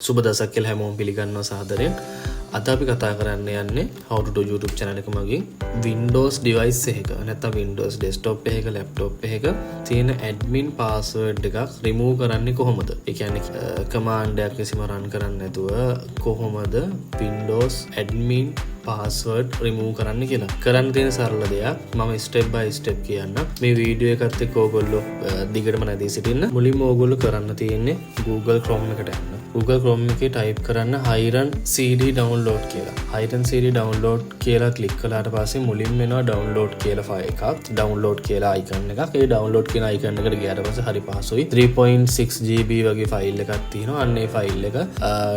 සුබ දවසක් කියලා හැමෝම පිළිගන්නවා සාදරයෙන්. අද අපි කතා කරන්න යන්නේ How to do YouTube channel එක මගින් Windows device එකක නැත්නම් Windows desktop එකක, laptop එකක තියෙන admin password එකක් remove කරන්නේ කොහොමද? ඒ කියන්නේ command එකක් කිසිම run කරන්නේ නැතුව කොහොමද Windows admin password remove කරන්න කියලා. කරන්න තියෙන සරල දෙයක් මම step by step කියන්නම්. මේ වීඩියෝ එකත් එක්ක ඕගොල්ලෝ දිගටම රැඳී සිටින්න. මුලින්ම ඕගොල්ලෝ කරන්න තියෙන්නේ Google Chrome එකට යන්න. Google Chrome එකේ ටයිප් කරන්න Hiren CD download කියලා. Hiren CD download කියලා ක්ලික් කළාට පස්සේ මුලින්ම එනවා download කියලා ෆයිල් එකක්. Download කියලා අයිකන් එකක්. ඒ download කියන අයිකන් එකට ගියාට පස්සේ හරි පහසුයි. 3.6 GB වගේ ෆයිල් එකක් තියෙනවා. අන්න ඒ ෆයිල් එක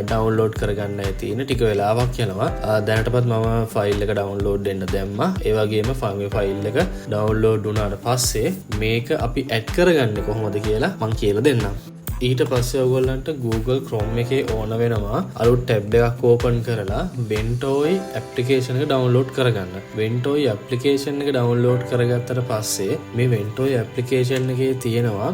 ඩවුන්ලෝඩ් කරගන්න තියෙන ටික වෙලාවක් යනවා. දැනටමත් මම ෆයිල් එක ඩවුන්ලෝඩ් වෙන්න දැම්මා. ඒ වගේම මේ ෆයිල් එක ඩවුන්ලෝඩ් වුණාට පස්සේ මේක අපි ඇඩ් කරගන්නේ කොහොමද කියලා මං කියලා දෙන්නම්. ඊට පස්සේ ඔයගොල්ලන්ට Google Chrome එකේ ඕන වෙනවා අලුත් ටැබ් එකක් ඕපන් කරලා Ventoy application එක ඩවුන්ලෝඩ් කරගන්න. Ventoy application එක ඩවුන්ලෝඩ් කරගත්තට පස්සේ මේ Ventoy application එකේ තියෙනවා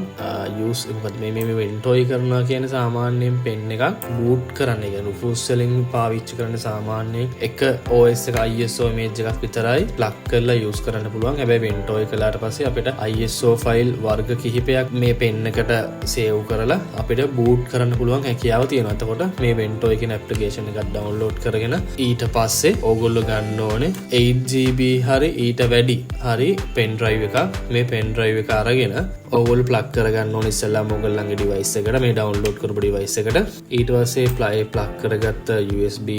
use, මොකද මේ මේ Ventoy කරනවා කියන්නේ සාමාන්‍යයෙන් පෙන් එකක් බූට් කරන්න. ඒ කියන්නේ Rufus වලින් පාවිච්චි කරන සාමාන්‍යයෙන් එක OS එක ISO image එකක් විතරයි ප්ලග් කරලා යූස් කරන්න පුළුවන්. හැබැයි Ventoy කළාට පස්සේ අපිට ISO file වර්ග කිහිපයක් මේ පෙන් එකට සේව් කරලා අපිට බූට් කරන්න පුළුවන් හැකියාව තියෙනවා. එතකොට මේ Ventoy කියන ඇප්ලිකේෂන් එකක් ඩවුන්ලෝඩ් කරගෙන ඊට පස්සේ ඕගොල්ලෝ ගන්න ඕනේ 8 GB හරි ඊට වැඩි හරි පෙන් ඩ්‍රයිව් එකක්. මේ පෙන් ඩ්‍රයිව් එක අරගෙන ඕගොල්ලෝ ප්ලග් කරගන්න ඕනේ ඉස්සෙල්ලාම ඕගොල්ලන්ගේ ඩිවයිස් එකට, මේ ඩවුන්ලෝඩ් කරපු ඩිවයිස් එකට. ඊට පස්සේ ප්ලග් කරගත්ත USB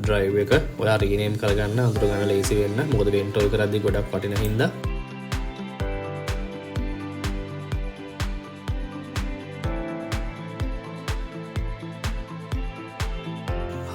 drive එක ඔයා රීනේම් කරගන්න, අඳුර ගන්න ලේසි වෙන්න. මොකද Ventoy කරද්දි ගොඩක් වටින හින්දා.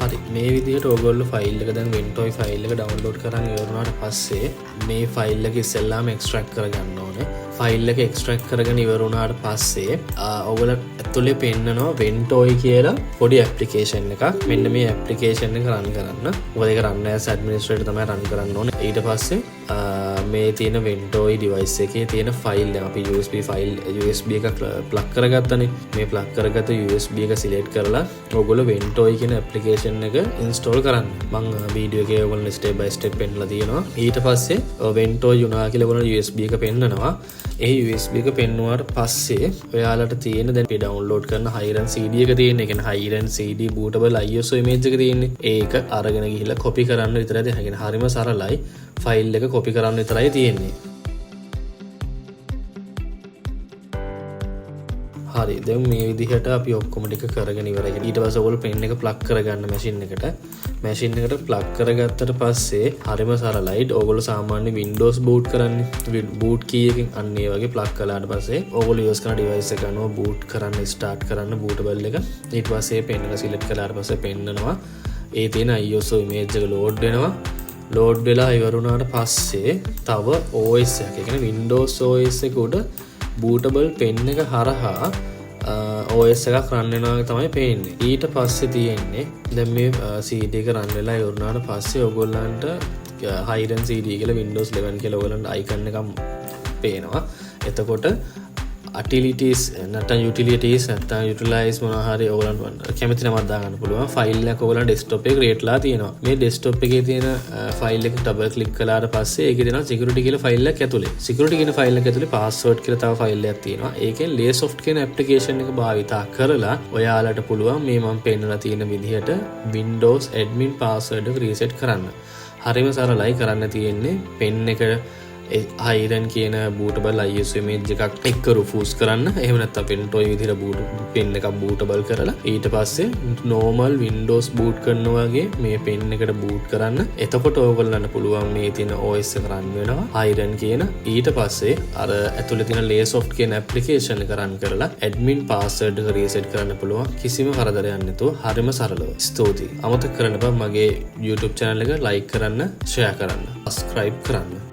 හරි, මේ විදිහට ඔයගොල්ලෝ ෆයිල් එක දැන් Ventoy file එක ඩවුන්ලෝඩ් කරන් ඉවර වුණාට පස්සේ මේ ෆයිල් එක ඉස්සෙල්ලාම එක්ස්ට්‍රැක්ට් කරගන්න ඕනේ. ෆයිල් එක එක්ස්ට්‍රැක්ට් කරගෙන ඉවර වුණාට පස්සේ ඔයගොල්ලෝ ඇතුලේ පෙන්නනවා Ventoy කියලා පොඩි ඇප්ලිකේෂන් එකක්. මෙන්න මේ ඇප්ලිකේෂන් එක රන් කරන්න. මොකද ඒක රන් ඇස් ඇඩ්මිනිස්ට්‍රේටර් තමයි රන් කරන්න ඕනේ. ඊට පස්සේ මේ තියෙන Ventoy device එකේ තියෙන ෆයිල් එක අපි USB file USB එකක් ප්ලග් කරගත්තනේ. මේ ප්ලග් කරගත්ත USB එක සිලෙක්ට් කරලා ඔයගොල්ලෝ Ventoy කියන ඇප්ලිකේෂන් එක ඉන්ස්ටෝල් කරන්න. මං වීඩියෝ එකේ ඔයගොල්ලෝ ස්ටෙප් බයි ස්ටෙප් පෙන්නලා තියෙනවා. ඊට පස්සේ Ventoy වුණා කියලා ඔයගොල්ලෝ USB එක පෙන්නනවා. ඒ USB එක පෙන්නුවාට පස්සේ ඔයාලට තියෙන දැන් අපි ඩවුන්ලෝඩ් කරන Hiren CD එක තියෙන. ඒ කියන්නේ Hiren CD bootable ISO image එක තියෙන්නේ. ඒක අරගෙන ගිහිල්ලා කොපි කරන්න විතරයි තියෙන්නේ. ඒ කියන්නේ හරිම සරලයි. ෆයිල් එක කොපි කරන්න විතරයි තියෙන්නේ. හරි, දැන් මේ විදිහට අපි ඔක්කොම ටික කරගෙන ඉවරයි. ඊට පස්සේ ඔයගොල්ලෝ පෙන් එක ප්ලග් කරගන්න මැෂින් එකට. මැෂින් එකට ප්ලග් කරගත්තට පස්සේ හරිම සරලයි. ඔයගොල්ලෝ සාමාන්‍ය Windows boot කරන්නේ බූට් කී එකෙන්. අන්න ඒ වගේ ප්ලග් කළාට පස්සේ ඔයගොල්ලෝ යූස් කරන ඩිවයිස් එක අනුව බූට් කරන්න ස්ටාර්ට් කරන්න බූටබල් එක. ඊට පස්සේ පෙන් එක සිලෙක්ට් කළාට පස්සේ පෙන්නනවා. ඒ තියෙන ISO image එක ලෝඩ් වෙනවා. ලෝඩ් වෙලා ඉවර වුණාට පස්සේ තව OS එකක්, ඒ කියන්නේ Windows OS එක උඩ බූටබල් පෙන් එක හරහා OS එකක් රන් වෙනවා වගේ තමයි පේන්නේ. ඊට පස්සේ තියෙන්නේ දැන් මේ CD එක රන් වෙලා ඉවර වුණාට පස්සේ ඔයගොල්ලන්ට Hiren CD කියලා Windows 11 කියලා ඔයගොල්ලන්ට අයිකන් එකක් පේනවා. එතකොට utilities නැත්නම් utilities නැත්නම් utilize මොනවා හරි ඔයගොල්ලන්ට කැමති නමක් දාගන්න පුළුවන්. ෆයිල් එකක් ඔයගොල්ලන් ඩෙස්ක්ටොප් එකේ ක්‍රියේට් වෙලා තියෙනවා. මේ ඩෙස්ක්ටොප් එකේ තියෙන ෆයිල් එක ඩබල් ක්ලික් කළාට පස්සේ ඒකේ තියෙනවා security කියලා ෆයිල් එකක් ඇතුලේ. Security කියන ෆයිල් එක ඇතුලේ password කියලා තව ෆයිල් එකක් තියෙනවා. ඒකෙන් Lazesoft කියන ඇප්ලිකේෂන් එක භාවිතා කරලා ඔයාලට පුළුවන් මේ මම පෙන්නලා තියෙන විදිහට Windows admin password එක රීසෙට් කරන්න. හරිම සරලයි. කරන්න තියෙන්නේ පෙන් එක හයිරන් කියන බූටබල් ISO image එකක් එක්ක රුෆූස් කරන්න. එහෙම නැත්නම් Ventoy විදිහට බූට් පෙන් එකක් බූටබල් කරලා ඊට පස්සේ normal Windows boot කරනවා වගේ මේ පෙන් එකට බූට් කරන්න. එතකොට ඕගොල්ලන්ට පුළුවන් මේ තියෙන OS එක රන් වෙනවා හයිරන් කියන. ඊට පස්සේ අර ඇතුලේ තියෙන Lazesoft කියන ඇප්ලිකේෂන් එක රන් කරලා ඇඩ්මින් පාස්වර්ඩ් එක රීසෙට් කරන්න පුළුවන් කිසිම කරදරයක් නැතුව හරිම සරලව. ස්තුතියි. අමතක කරන්න එපා මගේ YouTube channel එක like කරන්න, share කරන්න, subscribe කරන්න.